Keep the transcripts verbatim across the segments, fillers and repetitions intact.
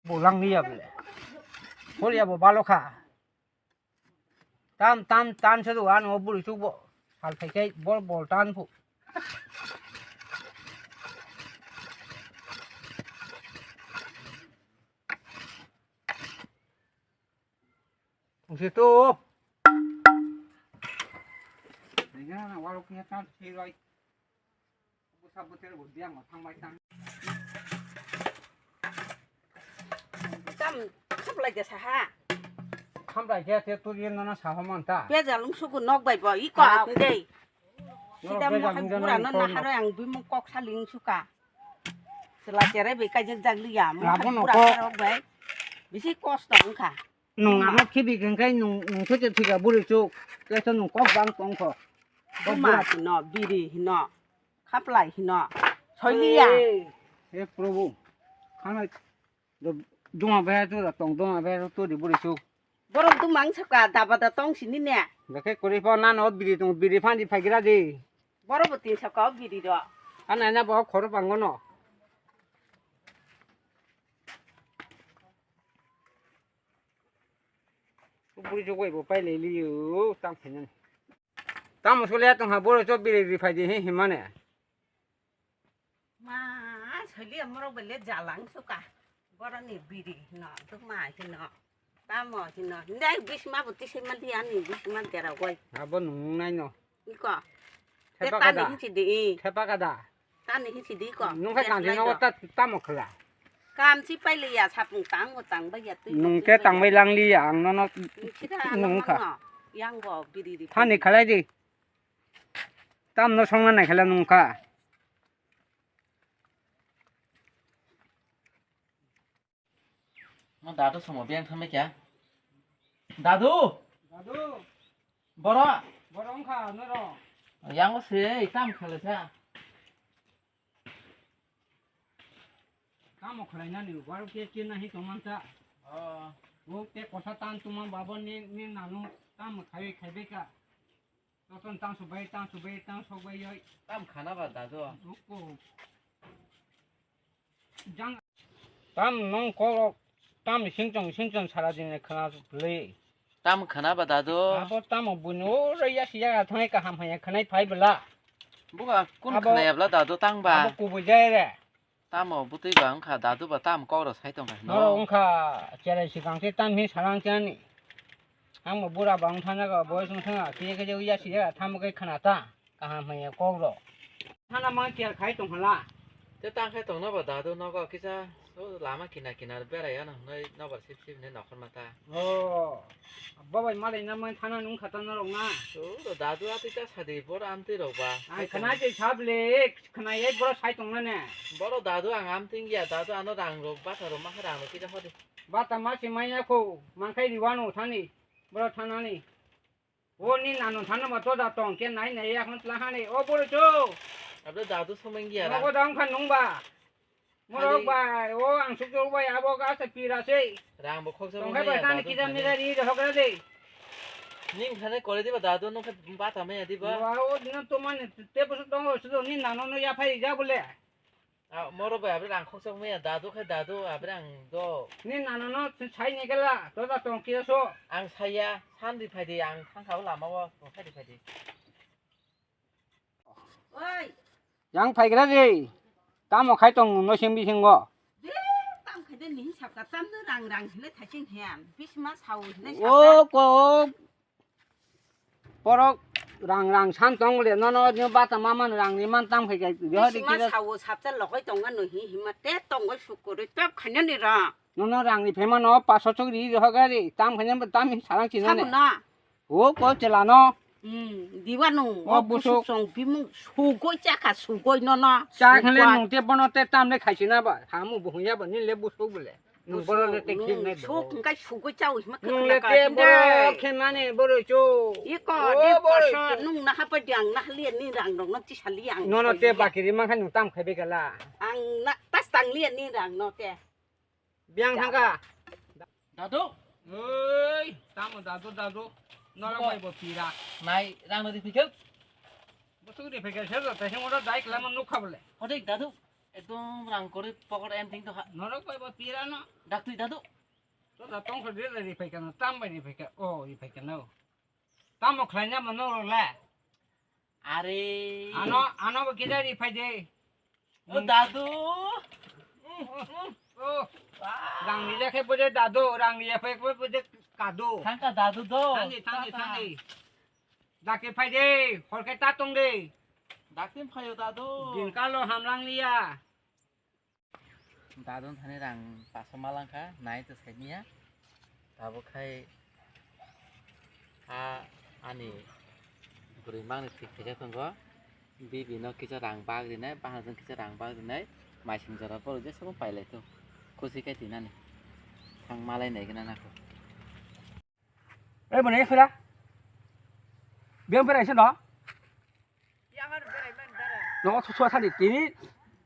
Bo lang liya bole. Hol ya bo balo kha. Tam, tam, tan se do ano buri chuk bo. Sal thai kai bol, bol tan phu. Usi tu. Ringa na walo kya tan si roi. Tam khaplai de saha. Khaplai khe te turi no na saha man ta. Bejal wng suku nok bai bo i ko. Ah. Ang dei. Norok sida bejal mo wng jani bura no kon naharo ang bimung kok saling suka. Sela chere be kaijak jak liya. Mo Rabo no bura ko. Rok bai. Bisi kosto wngkha. Nung ama khibi khe khai nung, nung thoche thika buri chuk. Kaisa nung kok bang tong kho. Kok Buma bura. Hino, biri hino, khaplai hino, soiliya. Hey, he Prabhu, khana do duma be tu da tong duma be tu di buri chuk. Borok dumang saka daba da tong sini ne. Dakhe kori pho nano biri tong biri phani phaigra di. Borok bo tin saka biri ro. Ana na bo khoro pangono. Buri jogoi bo pai le liyo tam khenyan. Tam sole tong ha boro cho biri ri phai di he himane. Ma, soli amoro bele jalang suka. Boro ni biri no, duma hino. Tamo hino. Ndai bisma buti sima di ani bisma dera goi. Abo nung nai no. Iko. Te Thepa tani kada. Hinsi di. Thepa kada. Tani hinsi di ko. Nung khe Yes, tang lai no do. Ta tamo khla. Kam si pai liya sapung tang mo tang ba ya tui. Nung khe tang bai lang liya ang no no. Sida nung kha. Yang bo biri di. Thani khalai di. Tam no song na nai khala nung kha. Ma dadu somo biyang thangma kya? Dadu! Dadu! Boro! Boro wngkha norok. Yango se tam khala sa. Tamo khalai nani boro ke ke nahi tomanta. Oh. Bo te kosa tan tuma babo ni ni nanu tam khai khai beka. Toton tang subai, tang subai, tang sokbai yoi. Tam khana ba dadu. Uko. Jang. Tam nong kok tam singchong singchong sara din khana le. Tam khana ba dadu. Abo tam buno re ya siya thang kaham haya khanai phai bela. Buka kun Abo khana ya bela dadu tang ba. Abo kubu jai re. Tamo bwtwi ba wngkha, dadu ba tamo kok rw sai tongkha hino. Norok wngkha cherai swkang se tam hinwi salang khe ani. Ang bo bura ba wng thana ga boyes wng thana khe khe ya si ya tamo khe khna ta kaham hwnwi kok rw. Thana ma kiya khai tong hala. Te ta khai tongna ba dadu nogo kisa o lama kina kina bera ya no hwnwi nobar sip sip hwnwi nokhor ma ta. Oh, babai malai na man thana nung khata norok na. O, dadu atwi ta sadi bor amtwi rok ba. Ang khna je sab le, khna ye boro sai tong na ne. Boro dadu ang amtwi ya, dadu ano rang rok bata rok ma kha rang rok kisa hodi. Bata ma se manya ko, man khai ri wano thani, boro thanani. O ni nanu thana ma to da tong ke nai nai ya khon tla hani, o boro cho. Abdo dadu someng ya. Nogo da ang kha nung ba. Morok bai, o ang suk suk bai, abo gasa pira sei. Rang bo khoksa tongkhai bai tani kisa mira ri rok ra de. Ning thane kore diba dadu nung khe bata maya diba. Wa o dino to mane te bosu tongo sudo ni nano no ya phai ja bole. A moro bai abre rang khoksa maya dadu khe dadu abre ang do. Ni nano no sai ni gela, to da tong kisa so. Ang saya, san di phai di ang thang kha lama o, phai di phai di. Oi. Yang phaigra je. Tamo khai tong no sing bisingo. Je, tam khai de ning sap ka tam no rang rang hine thaching hiam. Bisma sao hine sap ka. O ko. Porok rang rang san tong le no no ni bata maman rang ni man tam khai kai. Yo di Bisma kira. Sao sap cha lokoi tong no hi hima te tong go sukuri tap khai ni ra. No no rang ni phema no paso chok ri ho ga ri tam khai ni tam hi sarang chi no ne. Sabo na. O ko chela no. Hmm, diwa nung, o busuk. O busuk song bimung sugoi chakha sugoi no no. Cha khale sugoi. Nung te bono te tam le khaisi na ba. Hamu buhung ya ba ni le busuk bole. Nung bono le te khim nai do. Suk ngai sugoi chau hima. Nung le khakla te ka bono dai. Khe mane boro cho. Iko o de boro poso cho. Nung na hapa diang na hali ni rang rong na ti sali ang. No no te bakiri ma khan nung tam khai be gala. Ang na tas tang li ni rang no te. Biang thangka. Dadu. Oi, tamo dadu, dadu. Nora bai bo pira. Nai, rang nadi phikil. Bosuk di phikil se do, te hemo dai kla man nukha bole. Hode dadu. Ekdom rang kwrwi pocket empty to ha. Norok bai bo pira no. Dak twi dadu. To da tong kha de ri phai kano, tam bai ri phai ka. O, ri phai kano. Tamo khlai na mano ro le. Are. Ano, ano bo kida ri phai de. O dadu. O. Rang ni jakhe bo de dadu, rang ni phai bo de kadu. Thangka dadu do. Thangni, thangni, thangni. Dakti phai de, hor khe ta tong de. Dakti phaio dadu. Din kalo hamlang liya. Dadu thani rang paso malang kha, nai to sai niya. Tabuk khai a ani bwrwi mangni thik khaijak tongo. Bibi no kisa rang bag rinai, bahan jwng kisa rang bag rinai. Maising jora borok jesa bo pailai to. Kusi khai tinani. Thang malai nai gana nako. Ei, mane khura. Biang berai se no. Nogo thusua thani tini.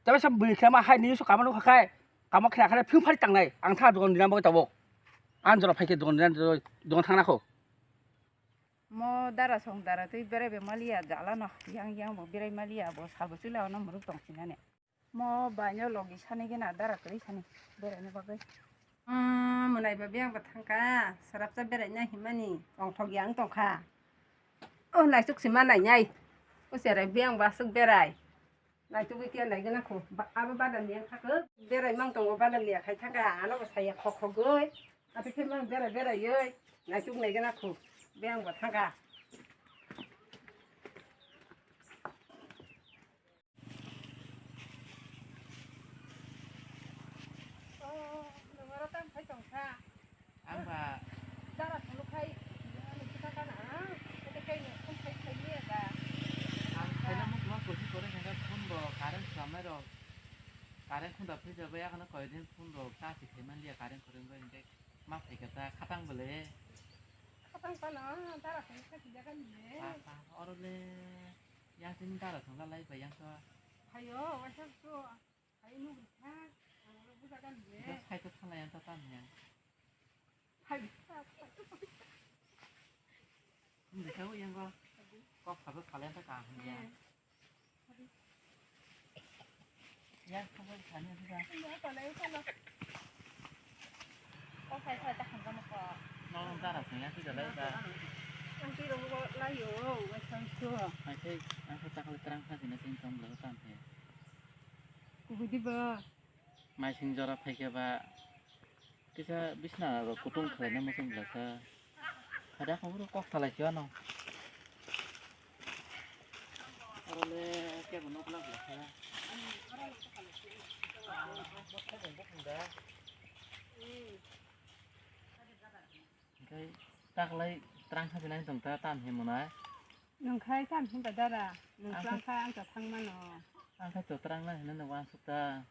Tabe sam bini khama hai ni su kamano khakai. Kamo khna khare phung phari tangnai. Ang tha dogon dinam bo tabok. An jora phaikhe dogon dinam dogon thangna kho. Mo dara song dara tei berai be maliya jala no. Yang yang bo berai maliya bo sabo chula no muruk tong sinane. Mo baino logi sani gena dara kwrwi sani beraina bagwi. Ah, mwnai ba biyang ba thangka, sarapsa beraina himani tongthok yang tongkha. Oh, naisuk sima nainai. O serai biyang ba aswk berai. Naitugwi khe naigwna kho. Ba-, abo badal yang thakho. Berai mang tongo badal ya khai thangka. Ano bo saya khok khogwi. Ati khe mang berai beraiwi. Naituk naigwna kho. Biyang ba thangka. Oh, nwng oro tamo khai tongkha? Ang ba dara phunuk khai, ano kita kana, ah, kita kai ni phun khai khai ni da. Ang khaina mukma kosi kore hingka phun bo current swlamai rok, current khunda phai jabai, akhano koi din phun rok charge khai man liya, current khorang bai hingke ma phai kata khatang bole. Khatang pano, dara phunuk khai jaga ni. Pa, pa, oro le. Yang sini dara thangla lai bai yang to. Hayo, waisa to. Hayo nugri kha. Ang ro buja gan je. Just hai to thala yang to tan yang. Hai. Nugri kha yang go. Kok sabe phala yang to ka hum ya. Ya, khobor thani sida. Nang dara sing ya sida lai da. Ang tiro bo lai yo, wai sang so. Ai sei, ang sa takle terang sa sina sing tong lo tam he. Kubui di ba. Mai sing jora phai khe ba. Kisa bisna rok kutung khlaina muchung bwlasa. Hada khoboro kok salai si ano. Oro le kebo nok lak bwlasa. Hingke taklai terang kha sinai tong ta tam he mwnai. Nwng khai tam hinba dara, nwng twlang kha ang ta thang mano. Ang khai to terang nai hinui no wansuk ta.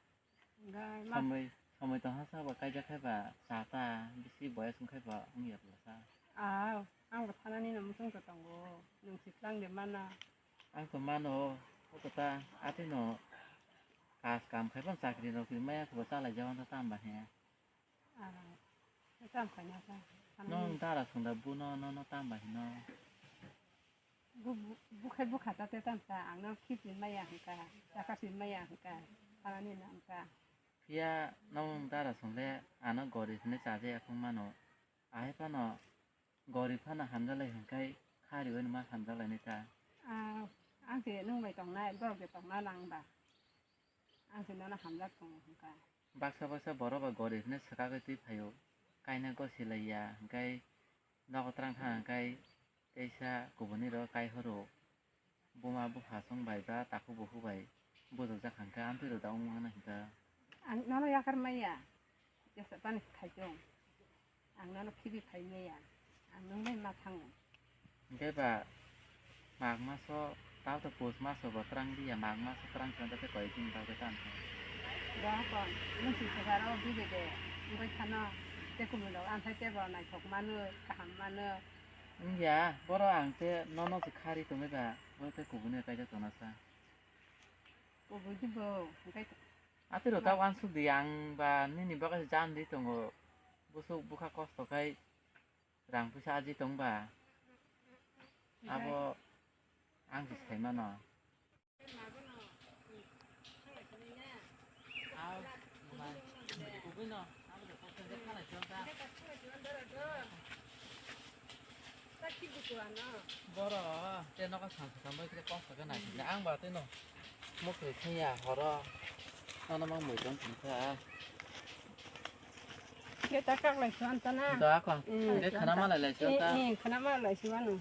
Samui, samui tongha sabo kaijak khai ba cha ta, bisi boyas wng khai ba wng ya bwlasa. Aw, ang bo thanani no muchung to tongo, nwng si tlang de mana. Ang to mano, o to ta, atwi no kas kam khai ba chakri rok ri maya khe bo chalai jagao ta tam ba he. Aw, tam khai na ta. Nwng dara song da bu no, no, no tam ba hino. Bu-, bu-, bukhai bukha ta te tam sa, ang no khip ni maya hwnkha, chakha si maya hwnkha, thanani no hwnkha. Phiya nwng dara song le ano gori hwnwi chaja ya phung mano. Ahai phano gori phano hamjak lai hwnkhe kha riwi no ma hamjak lai nai ta. Ah, ang se nwng bai tongnai, borok se tongna nang ba. Ang se nono hamjak tongo hwnkha. Baksa baksa borok ba gori hwnwi swkagwi twi phaio. Kaina gosi lai ya hwnkhe nogo twrang kha hwnkhe teisa kubuni rok kai horo. Buma bupha chwng bai ba takhuk bukhuk bai bujokjak hwnkhe amtwi rwda wng mano hwnkhe. Ang nono yakar maya. Jesa tani khaitong. Ang nono khibi phai maya. Ang nwng bai ma thango. Hingke ba Mag maso, tao to Pus maso bo twrang liya, Mag maso twrang khe tei koi din bagwi tamo. Dohakon, nwng si sugaro bide de, wngwi khano, tei kumui rok anthai tei bo naithok mano, kaham mano. Wngya, boro ang tei nono se khari tongwi ba, bo tei kubuni kaijak tongna sa. Kubui di bo, hingke. Atwiro ta wansuk di, ang ba nini bagwi se jan di tongo, busuk bukha kosto khai. Rang puisa aji tong ba? Abo ang se sai mano. Boro, te nogo samsa sambai khe kosto khe naising. Ang ba tei no mukri thangya horo. Nono mang mui tong thang kha. Khe ta kak lai suan ta na. Da ko. Mm. Khe khana ma lai lai suan ta. Eh, eh, khana ma lai suan no.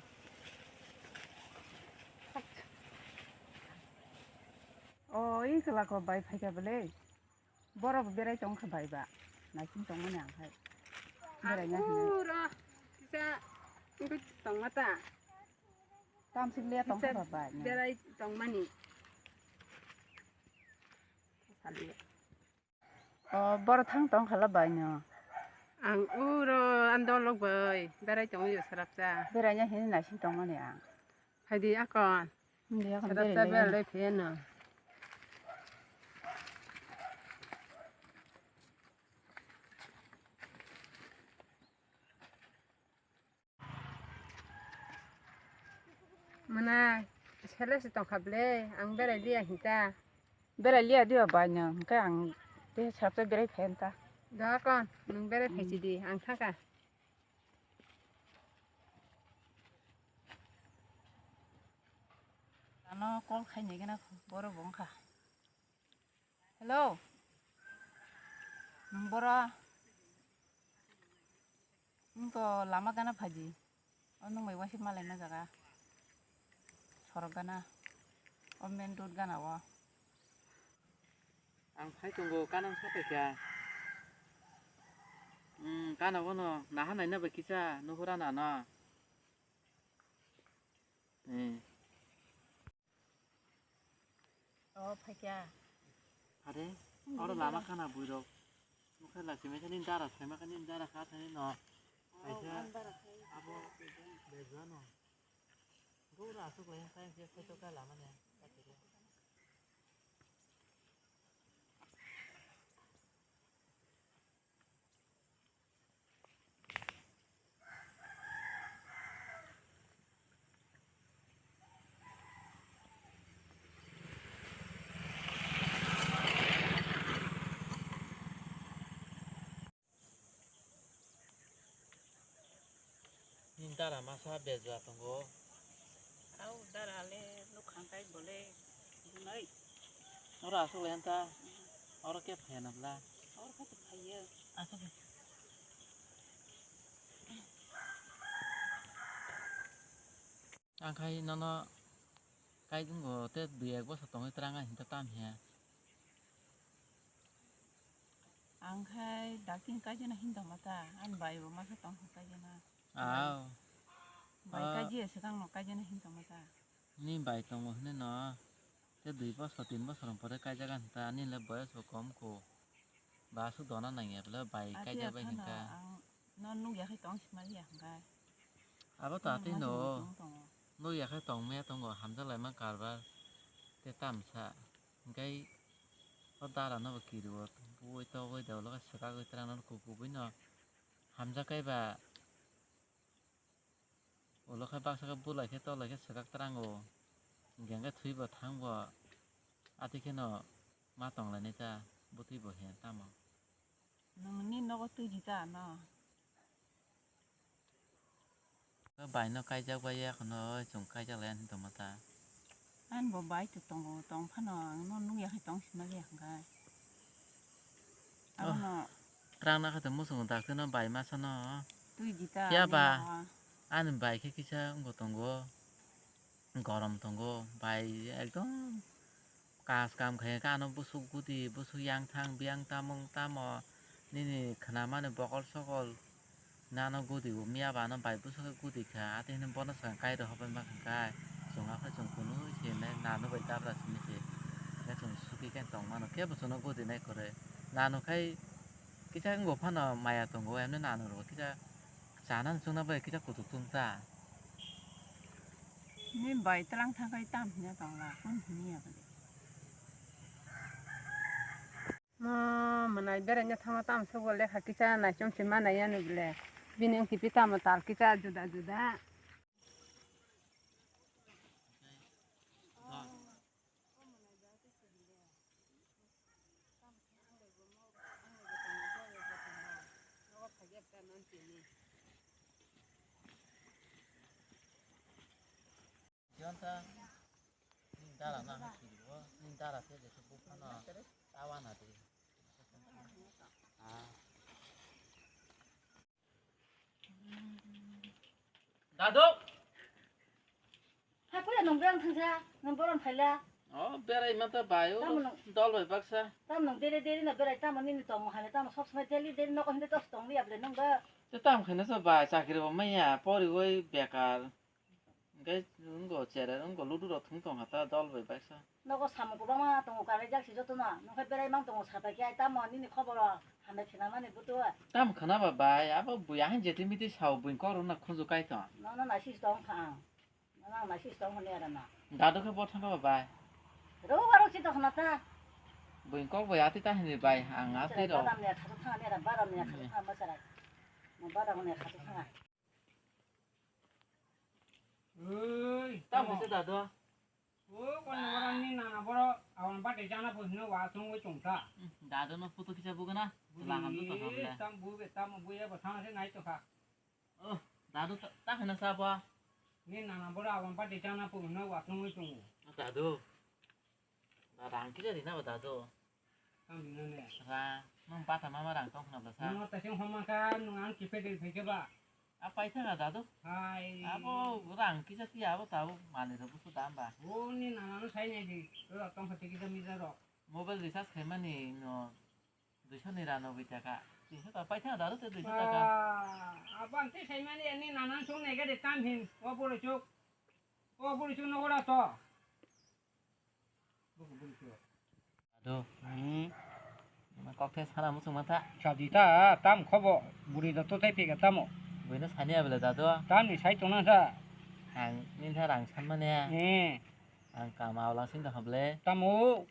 O, i kla ko bai phai kha bele. Borok berai tong kha bai ba. Naising tongmani ang khai. Berai na hinwi. Uro kisa wngwi tongma ta. Tamsik le tong kha bai no. Berai tongmani. Saliya. O, borok thang tong kha la bai no. Ang uro andolok bai berai tongwi sarapsa. Berai na hinwi naising tongmani ang. Phaidi akon. Hindi akon. Sarap berai sa lai. Berai lai pheno. Mwnai, sele se tongkha ble, ang berai liya hinta. Berai liya diba bai nang, hwnkhe ang tei sarap sa berai phai hinta. Da kon, nwng berai phai sidi, ang thangkha. Ano call khainai gana borok bo wngkha. Hello. Nwng boro? Nwng to lama gana phaidi. O nwng bai waisa malai ma jaga. Sorok gana. O main road gana o. Ang phai tongo, kanang sa paikha. Hmm, kana bono naha naina bai kisa nuhura nana. Hmm. O phaikha. Are, oro lama kana buirok. Mokhe lachimai thani dara saima kani dara kha thani no. Kaisa abo bejuano. Gura asuk lai sai je photo ka lama ne. Nini dara masa bejwa tongo. Au dara le nukhang kai bole bunai. Oro aswk lai ta. Oro ke phai na bla. Oro khe phaiyo. Aswk. Ang khai nono kai dungo te dui ek bosor tongwi twrang hinta tam hiya. Ang khai dakti kaijana hinta mata, ani bai bo masa tong kha kaijana. Aw. Bai kaijia swkang no kaijana hinta mata. Ni bai tongo hwnwi no, te dui bosor tin bosor pore kaijagan hinta, ani le boyos bo kom kho. Ba aswk dona nangya bwle bai kaijak bai hinka. Ang no nukya khai tong sima liya hinka. Abo to atwi no nukya khai tong maya tongo, hamjak laima karbar te tamsa. Hinkai o dara no bo kirio, bui togoi da ulo khe swkagwi twrang no kubui no hamjak kai ba. Ulo khe baksa khe bulai khe tolai khe swkak twrango. Hingke hingke thwi bo thang bo. Ati kheno ma tong lainai ta bwtwi bo hiya tamo. Nwng ni nogo twi di ta no. Bai no kaijak bai ya kheno chwng kaijak lai hinwi tongma ta. Ani bo bai to tongo, tong phano ang no nukya khe tong sima liya hwnkhe. Abono. Twrang na khe to muchungo dakti no bai masa no. Twi di ta. Phiya ba ani bai khe kisa wngbo tongo, gorom tongo, bai ekdom. Kas kam khe khe ano bwswk gudi, bwswk yang thang, biyang tamung tamo, nini khwnamani bokol sokol, nano gudi bo miya ba ano bai bwswk gudi kha, ati hwnwi bono swkang kai rw hobai ma kha khe, chwng aphai chwng kunu se hinwi nano bai dabra simi se, hwnkhe chwng suki khe tong mano, kebo chwngno gudi nai kwrwi, nano khai kisa wngbo phano maya tongo, emni nano rwgo kisa chanani chwngno bai kisa kutuk chwng ta. Ni bai twlang thangkhai tam hwnwi tongla, kunu hwnwi ya bwle. Mo mwnai beraina thangma tam sabo lekha kisa naichom se manai yani bwle. Bini wngkhe pi tamo tal kisa juda juda. Jonta, ni dara na ha kiri bo, ni dara te je se buphano tawa na de. Ah. Dadu! Hai, puila nwng berang thangsa, nwng borom phaila. Oh, berai ma ta bai, oh, tamo nwng dol bai baksa. Tamo nwng dere dere no berai, tamo nini tongmo hane, tamo sob somoi daily daily nogo hinde tos tong liya ble nwng ba. Te tam khaina sa bai, chakri bo maya, pori oi bekar. Hingke wngko cherai wngko ludu rok thung tong kha ta dol bai baksa. Nogo samung kwbangma tongo, karwi jak si joto no. Nokhe berai mang tongo, sapai khe ai tamo nini khoboro hambai khna mani butu. Tam khna ba bai, abo bui ahai jeti miti sao bui kok rok na khunju kai tong. Nono nai si tong kha ang. Nono ang nai si tong honi ara na. Dadu khe bo thang ba bai. Ro baro si to khna ta. Bui kok bai ati ta hini bai, ang ati ro. Badam ni kha thang ni ara, badam ni kha thang ba cherai. Mo badam ni kha thang. Oi, tamo. Tamo se dadu. O, kon ni borok ni nana borok, awan bate jana po hino wa song oi tong ta. Hmm, dadu no photo kisa bugana. Bui, chwla ham to tong hamle. Tam bu be, tam bu ya bo thang se nai to kha. Oh, dadu ta, ta khana sa ba. Ni nana borok awan bate jana po hino wa song oi tong. Dadu. Ba rang kisa rina ba dadu. Tamo rina ne. Ra, nung bata mama rang tong khna bwsa. Nung ta sing homa kha, nung ang kipe de phai khe ba. A paitha na dadu. Hai. Abo rang kisa tiya abo tabo mani rok busu dam ba. O ni nana no sai nai di. Ro tong kha tikisa misa ro. Mobile recharge khaimani no duiso niranoboi taka. Tinso ta paitha na dadu te duiso taka. Ba, abo ang te sai mani ani nana song nai ga de tam hin. O boro chuk. O boro chuk no gora to. Ado. Hmm. Kok the sana muchung mantha. Sadi ta, tam khobo. Buri da to tai pega tamo. Buino sani abele dadu. Tam ni sai tona sa. Ang nintha rang san mane. Eh. Ang kama ulang sin da hable. Tamo.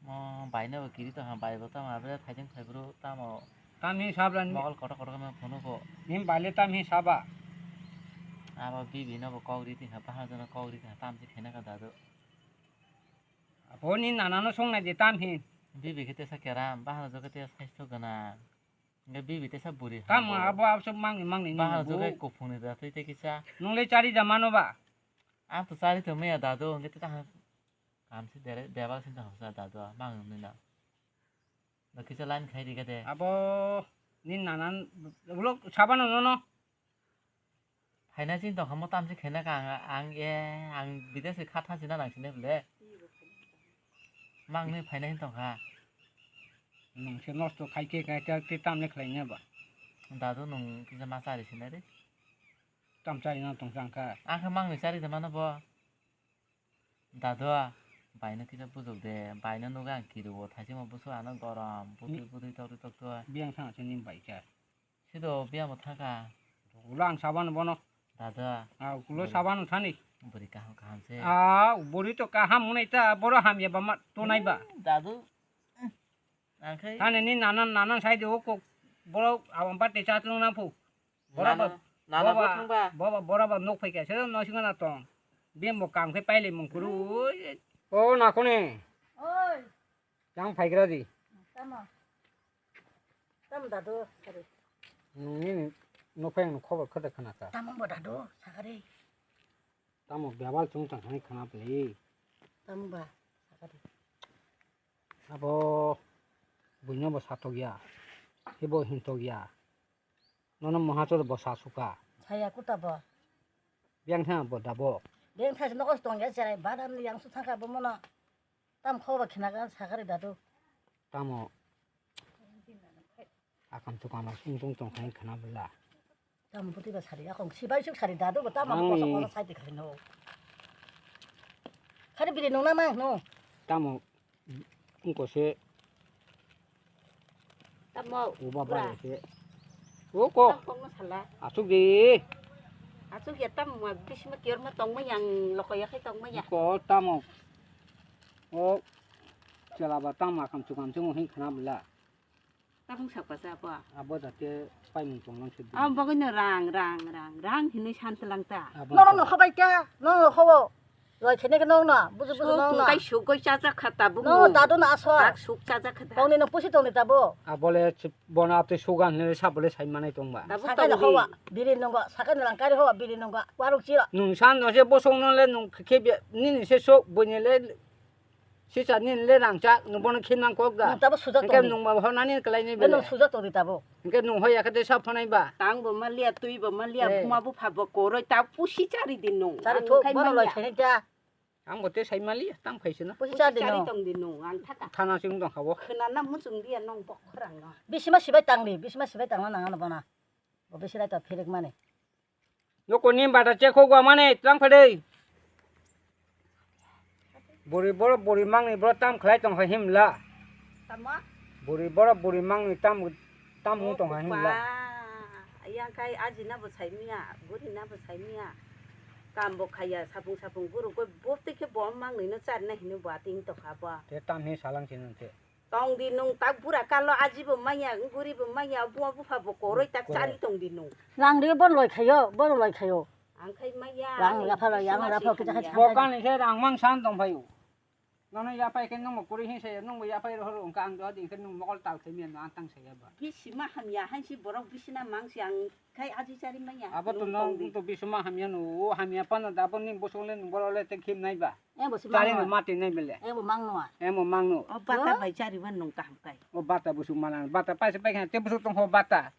Mo bai no kiri to ha bai bo tamo abele thaijeng thaibru tamo. Tam hi sabran. Mokol kotor kotor ma phone ko. Nim bale tam hi saba. Abo bibi no bo kok ri tin ha, bahar jana kok ri tin ha, tam si khena ka dadu. Abo ni nana no song nai de tam hin. Bibi khe tesa keram, bahar joge tesa saisto gana. Nge bibi tesa buri. Tam abo, abo abo sok mangni mangni ni bahar bu. Joge kuphung ni da twi te kisa. Nung le chari da mano ba? Ang to chari to meya dadu, nge te ta kam si dere, debal sin ta hosa dadu, mang ni na. Da kisa line khai ri ga de. Abo ni nanan ulo sabano no no. Phaina chini tongkha mo tamsi khaina ka ang, ang e, ang bidesh kha tha sina nang sini bole. Mang ni phaina hin tongkha. Nung se nosto khai khe khai ta te tamle khlai nya ba. Dadu nung kisa ma chari sina re. Tam chari na tong chang kha. Ang khe mang ni chari de mano bo. Dadu, baino kisa bujok de, baino nugo ang kirio, thaisimo busu ano gorom, butui butui tokri toktoi. Biyang thang se nim bai kha. Sido biyamo thangkha. Ulo ang sabano bono. Dadu. Ah, ulo sabano thani. Buri kaham kaham se. Ah, buri to kaham munai ta, boro hamya ba ma, to nai ba. Hmm, dadu. Ang khai. Thani ni nanan, nanan sai de o kok, boro awam pa te cha tung na phu. Boro ba, nana, nana bo thang ba. Bo ba, boro ba nok phai kha, se no singa na tong. Biyang bo kam khai paile mung kuru. O na kone. Oi. Yang phai gra di. Tamo. Tamo dadu, sorry. Nungni nok phai ang khobor khada khana kha. Tamo bo dadu, sakari. Tamo bebal chung tang hai khana pli. Tamo ba, sakari. Abo buino bo satok ya, hibo hintok ya. Nono moha cholo bo sa suka. Saya kuta bo. Biyang thang bo dabo. Biyang thang nogo tong ya cherai badam ni yang su thangka bo mono. Tam khoba khina ga sakari dadu. Tamo. Akam chukam sung sung tong khai khana bela. Tamo puti ba sari akong sibai suk sari dadu bo tamo koso koso sai ti khai no. Khari biri nung na mang no. Tamo. Wngkose. Tamo, uba pura. Bai se. O ko. Tamo kok no sala. Asuk di. Asuk ya tamo ma bisma tiyor ma tong ma yang loko ya khai tong ma ya. Ko tamo. O. Chala ba tamo akam chukam chungo hin khana bela. Tamo sakpa sa pa. Abo jate pai mung tong lang se. Am bagoi no rang, rang, rang, rang hinui san telang ta. Abo no, no, no, khabai ta. No, no, khabo. Loi khene ke nong no, buju buju nong no. Kai suk goi chajak kha tabuk. No, dadu no asor. Tak suk chajak kha ta. Tongni no pusi tongni tabo. Abole bono apte sugan ne sabole sai manai tongba. Tabuk sakani tongni. Hawa, biri nongo, sakani langkari hawa, biri nongo, waruk chiro. Nung san no se bosong no le nung khe nini se sok boine le sisa nini le rangchak, nung bono khimnang kok da. Nung tabo suja tongni. Nung ma hona ni kelai ni bele. Nung suja tongni tabo. Hingke nung hoi yakhe tei sa phonai ba? Tang bo maliya, twi bo maliya, eh. Buma bupha bo koroi, ta pusi chari di nung. Chari thok, bono loi khaini ta. Ang bo tei sai maliya, tam khai sino. Pusi chari di nung. Pusi chari tong di nung, ang thaka. Thana sing tong kha bo. Khna na muchung diya nung bok khorang no. Bisima sibai tang di, bisima sibai tang na nang ano bona. Bo bisi rai to phirik mani. Nokoni bata chekhok ba mane tlang phadei. Buri boro buri mangni boro tam khlai tong hai himla. Tamo? Buri boro buri mangni tam tam hung tong hai himla. Yang kai aji na bo sai miya, buri na bo sai miya. Kam bo khaya sapung sapung guru koi bo tei khe bo mangni no chari na hino bo ating tong kha bo. Te tam hi salang sino te. Tong di nung tak bura kalo aji bo maya, guri bo maya, buma bupha bo koroi tak chari tong di nung. Lang di bon loi khayo, bon loi khayo. Ang khai maya. Lang ya pha yang ya pha kita khai. Bo kan ni khe rang mang san tong phayo. Nono ya pai khe nung bo kuri hin sai, nung bo ya pai ro ro ang do di khe nung mokol tal khai miya no antang sai ya ba. Bisi ma hamya han si borok bisi na mang si ang khai aji chari maya. Abo to nung to bisi ma hamya no, o hamya pa no da bo ni bosong le nung boro le te khim nai ba. Ebo se chari mangno. Mati nai bele. Ebo mangno. Emo mangno. O bata bai chari wan nung kaham kai. O bata busuk mana, bata paisa pai khan te busuk tong ho bata.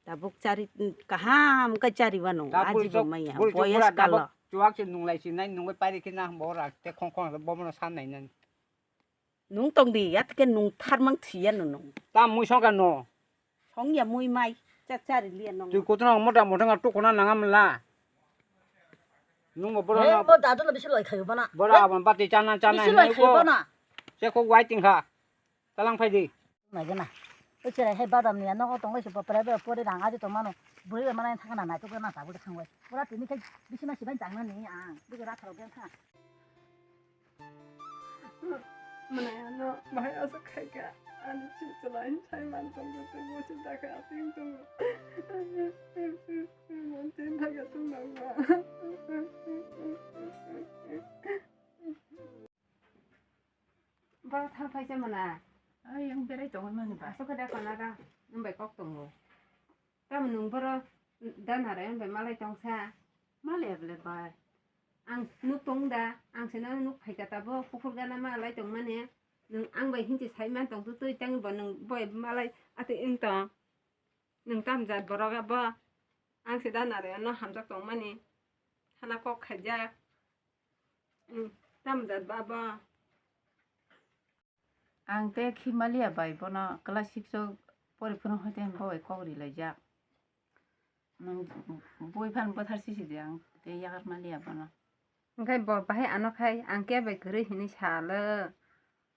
Tabuk chari kaham kai chari wan nung. Aji bo maya. Boyas kalo. Chuak se nung lai si nai nung pai ri khe na bo ra te khong khong bo mo san nai nani. Nung tong di yat ke nung thar mang thiya no nung. Ta mui song ka no. Song ya mui mai cha chari liya nung. Tu kutno mota mota nga tukuna nanga mla. Nung mo boro. He na bo dadu no bisi loi khayo bana. Boro abon bati chana chana. Bisi loi khayo bana. Se ko waiting kha. Talang phai di. Nai gana. O chera he badam ni nogo tong lai se bapra be pori rang aji tong mano. Buri be mana thang na na to na ta buri thang wai. Pura tini khai bisi ma siban chang na ni ang. Buri ra tharo gen kha. Mane ano bahai aswk khaikha, ani chwla hin sai man tongkha, tei bo se dakha ating tongo. Tin thaka tongnangma. Borok thang phaisa mona. Ai, ang berai tongwi mani ba. Aswk khe da khana da, nwng bai kok tongo. Tamo nwng boro da Narayan bai malai tongsa? Malai bwle bai. Ang nuk tong da, ang se nono nuk phaika tabo, pukhur gana malai tongmani. Nwng ang bai hinsi sai man tong tu twi tang bo nwng boi malai ati wng tong. Nwng tam jat borok abo? Ang se da Narayan no hamjak tongmani. Thana kok khaijak. Nwng tam jat ba bo? Ang tei khimalia bai bono class six o pori phano hwnkhe bo bai kok rilaijak. Nwng bui phano bwthar sisi di ang tei yakar malia bono. Hwnkhe bo bahai ano khai ang khe bai kwrwi hinwi salo.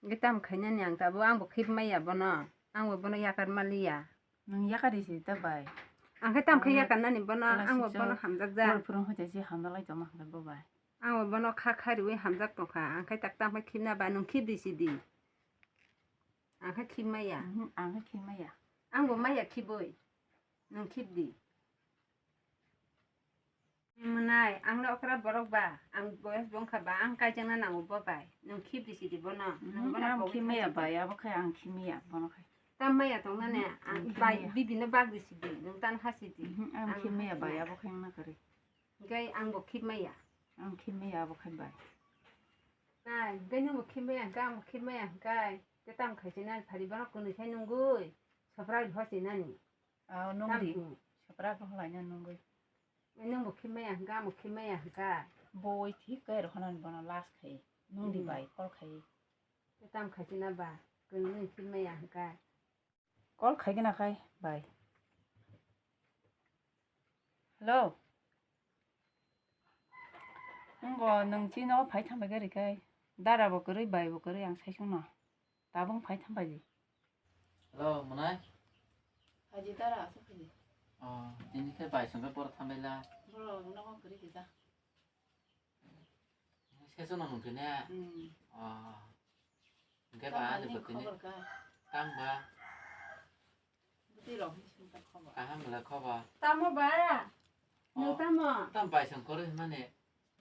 Hwnkhe tamo khainani ang tabuk ang bo khib maya bono. Ang bo bono yakar malia. Nwng yakar risi ta bai. Ang khe tamo khe yakar nani bono, ang bo bono hamjak ja. Pori phano hwnkhe se hamjak lai tongma hwnkhe bo bai. Ang bo bono kha kha riwi hamjak tongkha. Ang khai tak tam khai khibna ba nwng khib di sidi. Ang khai khib maya. Mhm, ang khai khib maya. Ang bo maya khiboi. Nwng khib di. Mwnai, ang no okra borok ba, ang boyos bongkha ba, ang kaijakna nango bo bai. Nwng khib di sidi bono. Nwng bono ang khib maya bai, abo khai ang khib maya bono khai. Tam maya tongna ne, ang bai bibi no bag di sidi, nwng tan ha sidi. Mhm, ang khib maya bai, abo khai ang na kari. Hingke ang bo khibmaya. Ang khibmaya abo khai bai. Nai, hingke nwng bo khibmaya hingke ang bo khibmaya hingke. Te tam khai chinani phari bono kwnwi khai nungui. Sopra hosi nani. Aw, nung di. Tam kung. Sopra roholaina nungui. Nwng bo khibmaya hingke ang bo khibmaya hingke. Boi thik kai rohonani bono last khai. Nung di bai, kol khai. Te tam khai china ba, kwnwi khibmaya hingke. Call khaigwna khai bai. Hello. Nwng bo nwng chini nogo phai thambai gari khai. Dara bo kwrwi, bai bo kwrwi, ang saichung no. Tabuk phai thambai di. Hello, Mwnai? Phaidi dara, aswk phaidi. Oh, tini khe bai songkhe boro thambai la. Boro nogo kwrwi kisa. Sesu no nung tini? Hmm. Oh. Hingke ba ani bwtwini tang ba? Bwtwi rok ni sungkha khobor. Kaham bwla khobor. Tamo ba? Oh, nwng tamo? Tam bai song koro himani.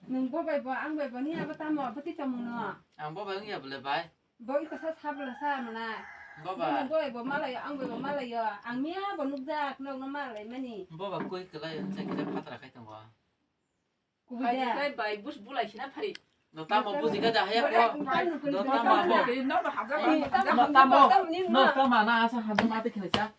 Nwng bo bai bo, ang bai bo ni abo tamo, abo twi tamo no? Ang bo bai wngya bole bai? Bo iko sa sabla sa mana. Bo bai. Nwng bo bai bo malayo, ang bai bo malayo. Ang miya bo nukjak, nok no malai mani. Bo ba koi kwlai, chai kisa phatra khai tongo. Kubui da. Bai, bai, bus bulai sina phari. No tamo buji ka da haya ko. No tamo bo. No tamo. No tamo na asa hadu mate khilai sa.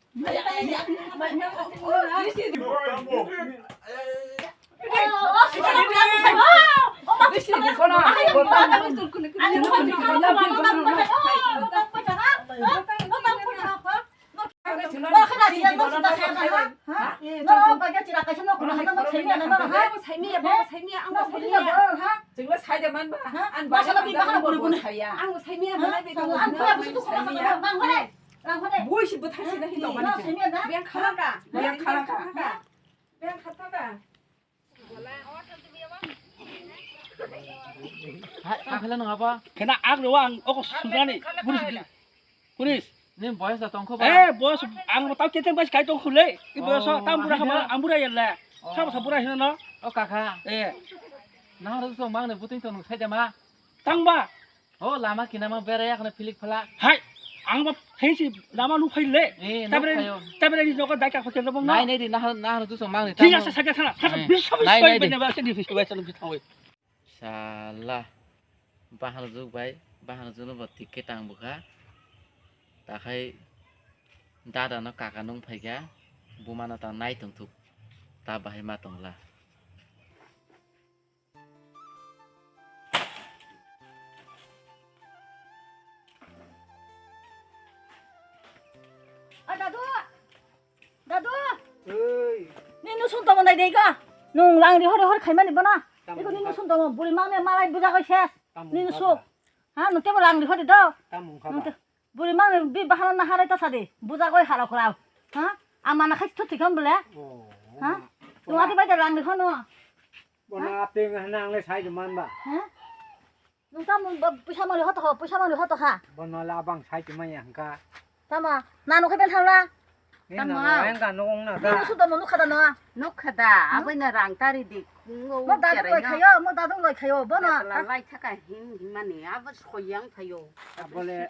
Hai, ang khala nang apa? Kena ang lo ang oko sudani. Pulis, pulis. Ni boyos da tongkho ba? Eh, boyos ang tau cheteng bai kai tongkho le. Ki boyos tam bura hama, ang bura yalla. Sama sa bura hino no. O kaka. Eh. Nang ro so mang ne buting tong sai de ma. Tang ba. O lama kinama berai akhne philik phala. Hai, ang ba phensi lama nu phaile. Eh, tabere, tabere ni nogo dai ka khotel bong na. Nai nai di nahar nahar tu song mang ni. Thik ase, sake thana. Sake biswa biswa bene ba se di biswa biswa biswa. Sala. Bahar juk bai, bahar juk no bo ticket ang bukha. Takhai dada no kaka nung phaikha. Buma no ta nai tong thuk. Ta bahai ma tongla. O dadu! Dadu! Oi. Nini sung tongmo nai dei ka? Nung lang ri hori hori khaimani bono. Iko nini sung tongmo buri mangni malai buja koi ses. Nini sung. Ha, nung tebo lang ri hori do. Nung te-, buri mangni bi bahano na harai ta sadi. Buja koi halo kora. Ha? Amana khai thu thikam bole. Ha? Nung ati bai da lang ri hono. Bono apeng hana ang le sai de man ba. Ha? Nung tamo ba puisa mali hoto ho, puisa mali hoto ha. Bono la abang sai de maya hangka. Tamo, na nokhe ben thala. Ni na weng ka nong na da. Nung sudo mo nukha da no. Nukha da, abai na rang tari di. Mo dadu loi khayo, mo dadu loi khayo, bono. Lai thaka him himani, abo soyang thayo. Abole,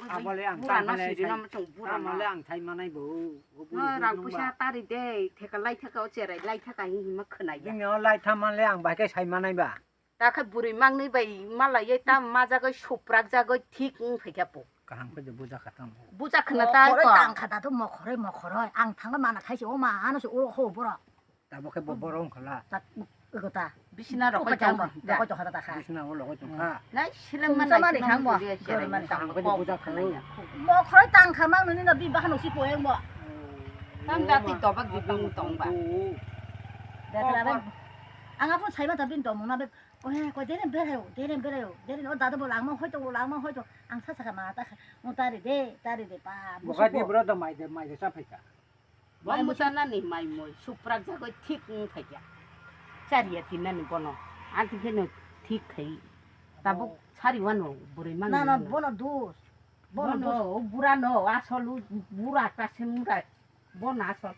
abole ang bura no siri no machung bura no. Abole ang thai manai bo. Mo rang puisa tari de, theka lai thaka o cherai lai thaka him hima khwnai. Bini o lai thaman le ang bai khe sai manai ba. Ta khe bwrwi mangnwi bai malaiwi ta majagwi suprakjagwi thik wng phaikha po. Kaham khe je buja kha tamo. Buja khna ta mokhoroi ko. Tang kha da to mokhoroi mokhoroi. Ang thangwi mana khai se o ma ano se o ho borok. Tabo khe bo borok wng khala. Ta ego ta. Bisina rok koi tong kha. Rok koi tong kha ta kha. Bisina o rok koi tong kha. Nai silem mana samani khang bo. Kaham khe je buja kha. Mokhoroi tang kha mang nini no bi bahano si po eng bo. Tam jati tobak di tong tong ba. Ang aphano sai ma ta bin tong mona be. Ohe, koi deren berayo, deren berayo, deren o dada bo langma hoito, bo langma hoito, ang sa saka ma ta kha, mo tari de, tari de, pa, buka di bro da mai de, mai de sa phaika. Bo musa nani mai moi, suprak jagoi thik wng phaika. Chariya tinani bono, anti kheno thik khai. Tabuk sari wano, bwrwi mano. Na, na, bono dus. Bono, bono dus. O bura no, asol u bura ta se mura, bono asol.